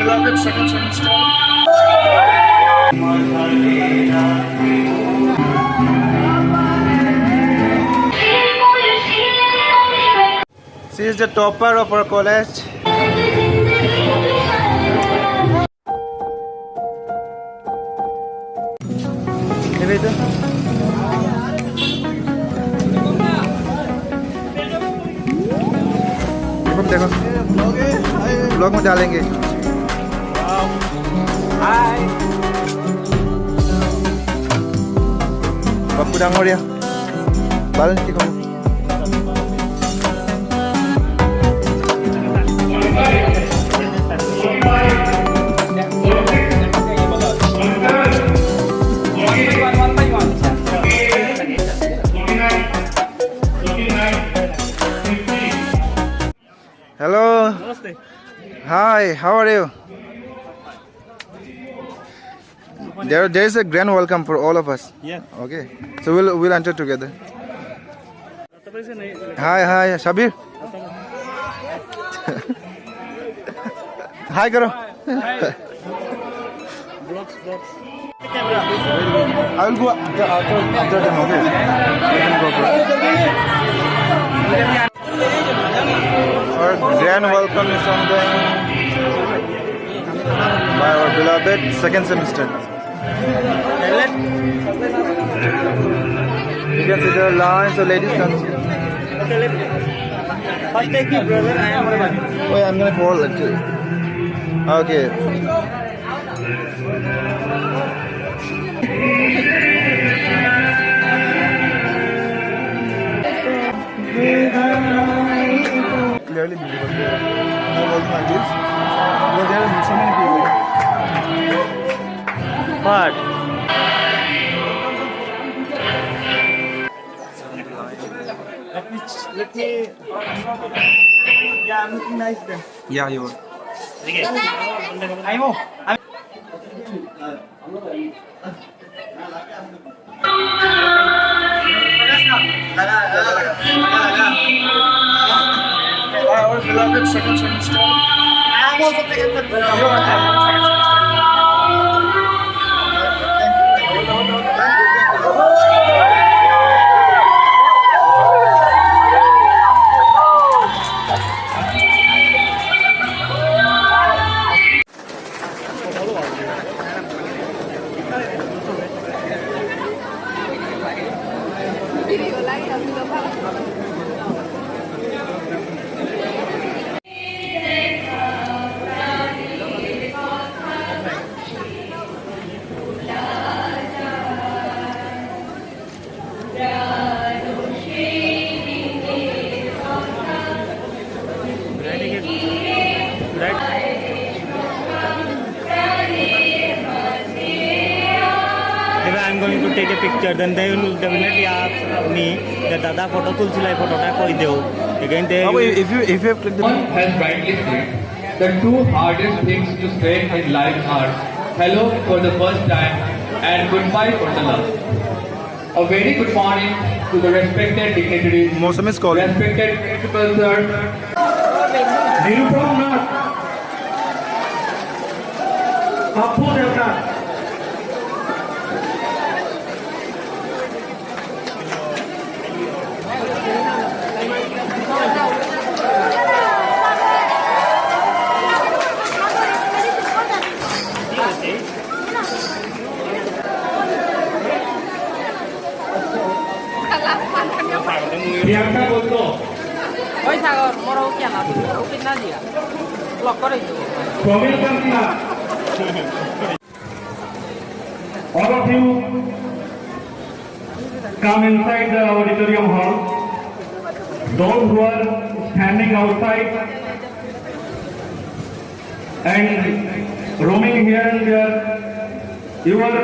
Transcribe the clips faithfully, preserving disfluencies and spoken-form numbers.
Beloved second semester. She is the topper of our college. ये भी तो। देखो, देखो। Vlog में डालेंगे। Hi। पप्पू डांगोरिया। बालन की खबर। Hello. Hi, how are you? There, there is a grand welcome for all of us. Yes. Okay. So we'll, we'll enter together. Hi, hi, Shabir. Hi करो। I will go after, after, after them, okay? Our grand welcome is on the, by our beloved second semester. You can see there are lines of ladies coming. First take me, brother. I am. Oh, yeah, I'm gonna fall actually. Okay. Clearly visible. I was like this. But there are so many people. But let me, let me, yeah, I'm looking nice then. Yeah, you are. Okay. I know. I'm Our beloved second semester. If I am going to take a picture, then they will definitely ask me যে দাদা photo তুলছিল, এই ফটোটা কই দেও। Again, they Babu, will if you, if you have clicked the One has rightly said that two hardest things to say in life are hello for the first time and goodbye for the last. A very good morning to the respected dignitaries, Mousumi school. Respected principal sir, Nirupam Nath, Pappu Debnath. Priyanka Baidya. ওই সাগর, মোরা উকিয়া না, উকিত না দিয়া। Lock করে দিও। প্রবীণ কান্তি Nath. All of you come inside the auditorium hall. Those who are standing outside and roaming here and there, you are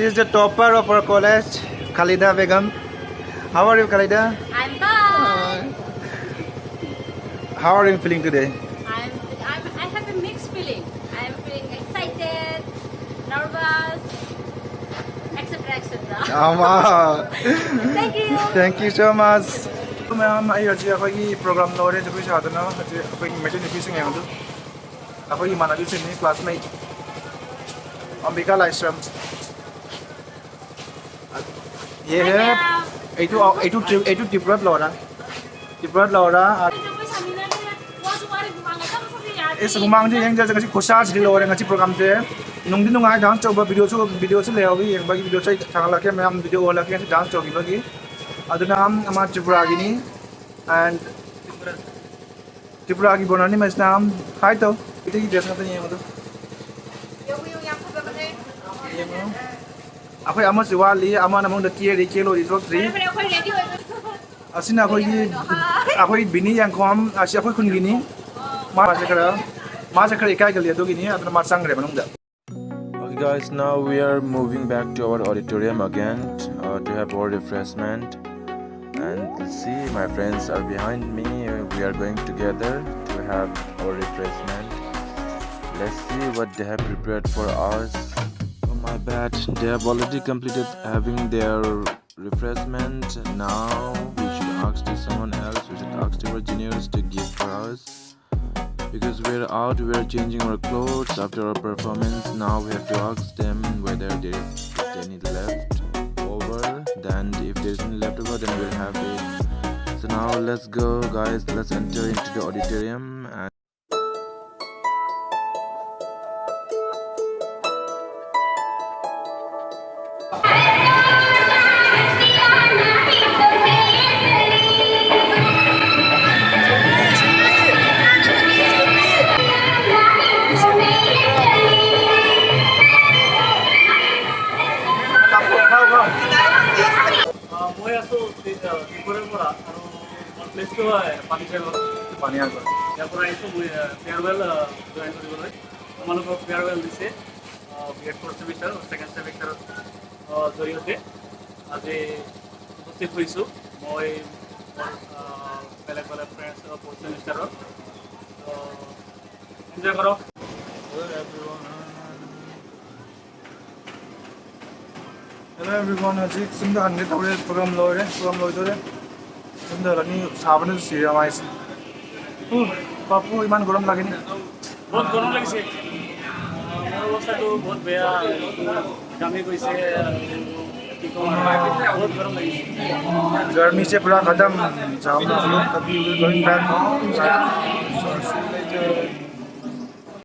She's the topper of our college, Khalida Begum. How are you, Khalida? I'm fine. How are you feeling today? I'm, I'm, I have a mixed feeling. I'm feeling excited, nervous, et cetera, et cetera. Ah, wow. Thank you. Thank you so much. ꯃꯌꯥꯝ, ꯑꯩ ꯍꯧꯖꯤꯛ ꯑꯩꯈꯣꯏꯒꯤ program ꯂꯣꯏꯔꯦ, ꯖꯒꯣꯏ ꯁꯥꯗꯅ ꯍꯧꯖꯤꯛ ꯑꯩꯈꯣꯏꯒꯤ ꯃꯩꯇꯩ ꯅꯨꯄꯤꯁꯤꯡ ꯌꯦꯡꯉꯨ꯫ ꯑꯩꯈꯣꯏꯒꯤ ꯏꯃꯥꯟꯅꯕꯤꯁꯤꯡꯅꯤ, classmate ꯑꯝꯕꯤꯀꯥ ꯂꯥꯏꯁ꯭ꯔꯝ꯫ ये है, ये तो, ये तो ट्रि-, ये तो तिब्बत लौरा। तिब्बत लौरा। ꯑꯦꯁ, ꯍꯨꯃꯥꯡꯁꯦ ꯌꯦꯡꯖꯔꯁꯦ꯫ ꯉꯁꯤ ꯈꯨꯠꯁꯥꯁꯤꯗꯤ ꯂꯣꯏꯔꯦ꯫ ꯉꯁꯤ program ꯁꯦ ꯅꯨꯡꯗꯤ ꯅꯨꯡꯉꯥꯏ, dance ꯇꯧꯕ꯫ Video ꯁꯨ, video ꯁꯨ ꯂꯩꯍꯧꯋꯤ, ꯌꯦꯡꯕꯒꯤ video ꯁꯨ ꯑꯩ ꯊꯥꯒꯠꯂꯛꯀꯦ꯫ ꯃꯌꯥꯝ video ꯎꯍꯜꯂꯛꯀꯦ ꯉꯁꯤ dance ꯇꯧꯈꯤꯕꯒꯤ꯫ ꯑꯗꯨꯅ ꯑꯃ ꯇ꯭ꯔꯤꯄꯨꯔꯥꯒꯤꯅꯤ, and ꯇ꯭ꯔꯤꯄꯨꯔꯥꯒꯤ ꯕꯣꯅꯥꯅꯤ ꯃꯁꯅꯥꯝ꯫ Hi ꯇꯧ꯫ ꯃꯩꯇꯩꯒꯤ dress ꯉꯥꯛꯇ ꯌꯦꯡꯉꯨꯗꯣ꯫ ꯌꯦꯡꯉꯨ꯫ ꯑꯩꯈꯣꯏ ꯑꯃꯁꯨ ꯋꯥꯠꯂꯤ, ꯑꯃꯅ ꯃꯅꯨꯡꯗ ꯀꯦꯔꯤ, ꯀꯦ ꯂꯣꯏꯔꯤ, ꯊꯣꯛꯇ꯭ꯔꯤ꯫ ꯑꯁꯤꯅ ꯑꯩꯈꯣꯏꯒꯤ, ꯑꯩꯈꯣꯏ ꯕꯤꯅꯤ ꯌꯥꯡꯈꯣꯝ, ꯑꯁꯤ ꯑꯩꯈꯣꯏ ꯈꯨꯟꯒꯤꯅꯤ꯫ ꯃꯥꯁꯦ ꯈꯔ, ꯃꯥꯁꯦ ꯈꯔ ꯏꯀꯥꯏꯒꯜꯂꯤ, ꯑꯗꯨꯒꯤꯅꯤ꯫ ꯑꯗꯨꯅ ꯃꯥ ꯆꯪꯈ꯭ꯔꯦ ꯃꯅꯨꯡꯗ꯫ Okay, guys, now we are moving back to our auditorium again, uh, to have our refreshment. And see, my friends are behind me. We are going together to have our refreshment. Let's see what they have prepared for us. Oh, my bad. They have already completed having their refreshment. Now we should ask to someone else. We should ask to our juniors to give for us. Because we're out, we're changing our clothes after our performance. Now we have to ask them whether there is any left over. Then if there is any left over, then we'll have it. So now let's go, guys. Let's enter into the auditorium. And আহ, মই আছোঁ ত্ৰি- আহ, ত্ৰিপুৰাৰ পৰা আৰু মোৰ প্লেচটো হয় পানীজেগাঁও। পানীয়াৰ পৰা। ইয়াৰ পৰা আহিছোঁ মই ফেয়াৰৱেল জইন কৰিবলৈ। আমালোকক ফেয়াৰৱেল দিছে। Ah, B Ed fourth semester, second ছেমিষ্টাৰৰ জৰিয়তে আজি উপস্থিত হৈছোঁ মই মোৰ আহ, বেলেগ বেলেগ ফ্ৰেণ্ডছ ফ'ৰ্থ ছেমিষ্টাৰৰ। এনজয় কৰক। Hello everyone, ꯍꯧꯖꯤꯛ ꯁꯤꯝꯗ ꯍꯟꯒꯦ ꯇꯧꯔꯦ, ꯄ꯭ꯔꯣꯒ꯭ꯔꯥꯝ ꯂꯣꯏꯔꯦ, ꯄ꯭ꯔꯣꯒ꯭ꯔꯥꯝ ꯂꯣꯏꯗꯣꯔꯦ꯫ ꯌꯨꯝꯗ ꯍꯜꯂꯅꯤ, ꯁꯥꯕꯅꯁꯨ ꯁꯤꯔꯦ ꯃꯥꯏꯁꯦ꯫ ꯎ, ꯄꯥꯄꯨ, ꯏꯃꯥꯟ ꯒꯔꯝ ꯂꯥꯒꯦꯅꯤ꯫ বহুত গৰম লাগিছে। মোৰ অৱস্থাটো বহুত বেয়া, ঘামি গৈছে। কি ক'ম, বহুত গৰম লাগিছে। गर्मी से पूरा खत्म। हम लोग अभी going back home। So, see you later।